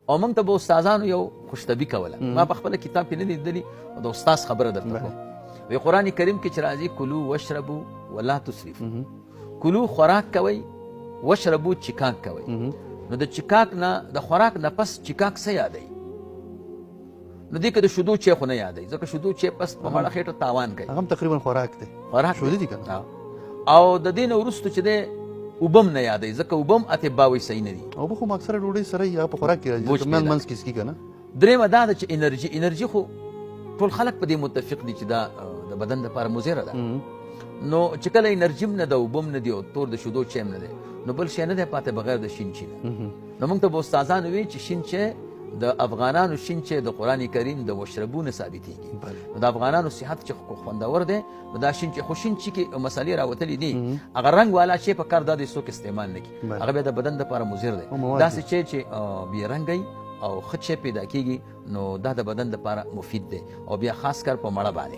او موږ ته به استادانو یو خوشطبي کوله. ما په خپل کتاب کې نه دی لیدلی، د استاد خبره درته کوم. وی قرآن کریم کې چې راځي کلو واشربو ولا تسرفو، کلو خوراک کوئ، واشربو چکاک کوئ. نو د چکاک نه، د خوراک نه پس چکاک څه یادوي؟ نو دې کې د شیدو چای خو نه یادوي، ځکه شیدو چای پس په مړه خېټه تاوان کوي. هغه هم تقریبا خوراک دی، خوراک شیدې دي که نه. او د دې نه وروسته چې دی اوبه هم نه یادوي، ځکه اوبه هم اطبا وایي صحیح نه دي. اوبه خو اکثره ډوډۍ سره یې، هغه په خوراک کې راځي، منځ کې څکي که نه. درېیمه دا ده چې انرژي، انرژي خو ټول خلک په دې متفق دي چې دا د بدن لپاره مضره ده. نو چې کله انرژي هم نه ده، اوبه هم نه دي، او تور د شیدو چای هم نه دی، نو بل شی نه دی پاتې بغیر د شین چای نه. نو موږ ته به استادانو ویل چې شین چای د افغانانو شین چای د قرآن کریم د وشربو نه ثابتېږي. نو د افغانانو صحت چې خوندور دی، نو دا شین چای، خو شین چای کې مسالې راوتلې دي، هغه رنګ والا چای په کار دا دی څوک استعمال نه کړي، هغه بیا د بدن لپاره مضر دی. داسې چای چې بې رنګه او ښه چای پیدا کېږي، نو دا د بدن لپاره مفید دی، او بیا خاص کر په مړه باندې.